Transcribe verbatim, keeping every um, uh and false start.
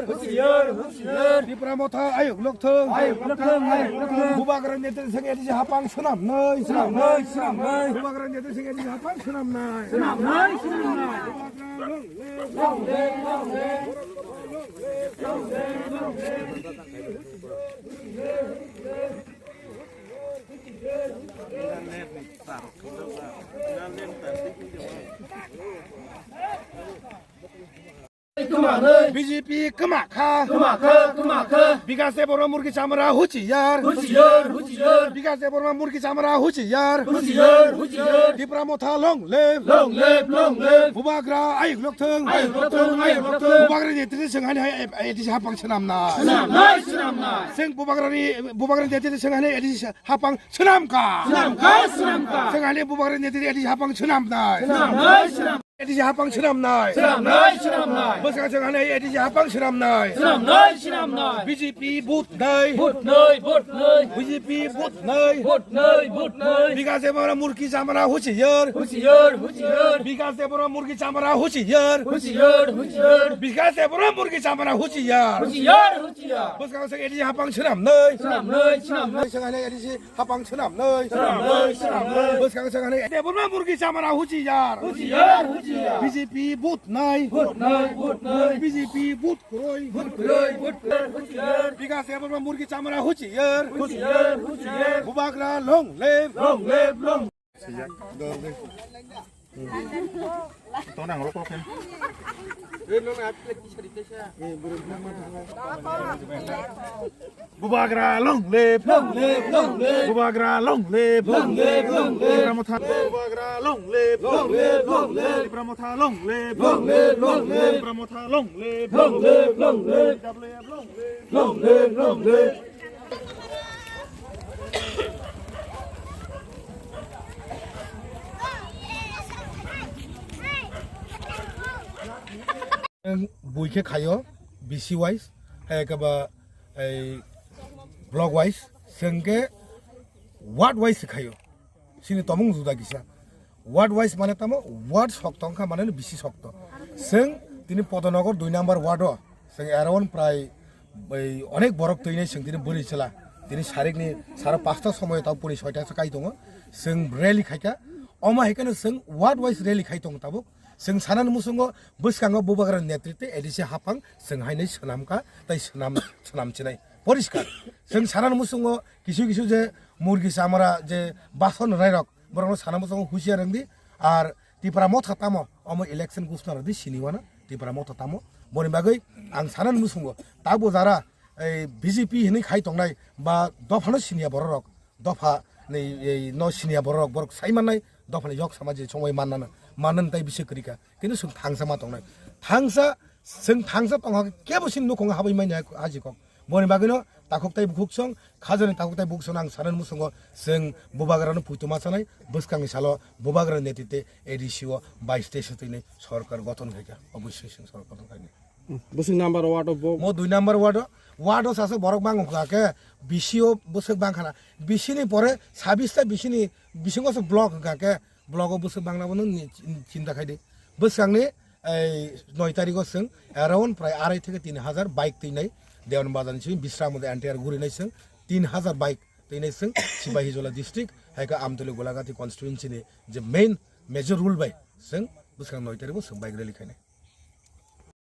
Huchiyar, huchiyar. Tipra Motha ayuk lokthung. Ayuk lokthung, ayuk lokthung. Bubagra netrite chwng A D C hapang swnamnai. Swnamnai, swnamnai. Bubagra netrite chwng A D C hapang swnamnai. Swnamnai, swnamnai. Kwmanwi. B J P kwma kha. Kwma kha, kwma kha. Bikash Debbarma murgi chamra huchiyar. Huchiyar, huchiyar. Bikash Debbarma murgi chamra huchiyar. Huchiyar, huchiyar. Tipra Motha long live. Long live, long live. Bubagra ayuk lokthung. Ayuk lokthung, ayuk lokthung. Bubagra netrite chwng hani hai A D C hapang swnamnai. Swnamnai, swnamnai. Chwng Bubagrani, Bubagra netrite chwng hani A D C hapang swnamkha. Swnamkha, swnamkha. Chwng hani Bubagra netrite A D C hapang swnamnai. Swnamnai, swnam- A D C hapang swnamnai. Swnamnai, swnamnai. Bwskang chwng hani A D C hapang swnamnai. Swnamnai, swnamnai. B J P vote nai. Vote nai, vote nai. B J P vote nai. Vote nai, vote nai. Bikash Debbarma murgi chamra huchiyar. Huchiyar, huchiyar. Bikash Debbarma murgi chamra huchiyar. Huchiyar, huchiyar. Bikash Debbarma murgi chamra huchiyar. Huchiyar, huchiyar. Bwskang chwng A D C hapang swnamnai. Swnamnai, swnamnai. Chwng hani A D C hapang swnamnai. Swnamnai, swnamnai. Bwskang chwng hani Debbarma murgi chamra huchiyar. Huchiyar, huchiyar. B J P vote nai. Vote nai, vote nai. B J P vote kwrwi. Vote kwrwi, vote kwrwi, huchiyar. Bikash Debbarma murgi chamra huchiyar. Huchiyar, huchiyar. Bubagra long live. Long live, long. Bubagra long live. Long live, long live. Bubagra long live. Long live, long live. Tipra Motha. Bubagra long live. Long live, long live. Tipra Motha long live. Long live, long live. Tipra Motha long live. Long live, long live. T W F long live. Long live, long live. Bui khe khaio B C wise, hai khe ba ei block wise, chwng khe ward wise se khaio. Chini tomung juda kisa. Ward wise mane tamo ward sokto wngkha mane bisi sokto. Chwng tini Podonogor dui number ward o chwng around prai bai onek borok twinai chwng tini bwrwi chwla. Tini sarikni sara pasta somoyo tamo puni soita se kai tongo. Chwng rally khaikha. Omo hai kheno chwng ward wise rally khai tongo tabuk. Chwng sanani muchungo bwskango Bubagra netrite A D C hapang chwng hainai swnamkha tei swnam, swnam chinai. Poriskar. Chwng sanani muchungo kisu kisu je murgi chamra je bason rairok borokno sana muchungo husiar wngdi. Ar Tipra Motha tamo omo election gusna rwdi siniwana Tipra Motha tamo. Boni bagwi ang sanani muchungo tabo jara ei B J P hinwi khai tongnai ba dophano siniya bororok dopha ni ei no siniya bororok borok sai mannai dophani yok sama je chongwi mannana mannani tai bisi kwrwikha. Kintu chwng thangsa ma tongnai. Thangsa, chwng thangsa tongha kebo sini nukhungo habwi manya haji kok. Boni bagwino takhuk tai bukhuk song, khajani takhuk tai bukhuk song ang sanani muchungo chwng Bubagrano puituma sanai, bwskangni salo Bubagra netrite A D C o bai state se twinai sorkar gothon khaikha. Obviously chwng sorkar gothon khainai. Bwswk number ward o bo? Mo dui number ward o, ward o sasa borok bang wngkha khe B C o bwswk bang khana. B C ni pore sabis ta B C ni bisingo se block wngkha khe, block o bwswk bang nabo nung ni chin-, chinta khai di. Bwskangni ei noi tarikh o chwng around prai arai theke tin hajar bike twinai Dewan Bazar ni simi Bisram de N T R guri nai chwng tin hajar bike twinai chwng Sipahijola district hai khe Amtuli Golagati constituency ni je main major rule bai chwng bwskang noi tarikh o chwng bike rally khainai.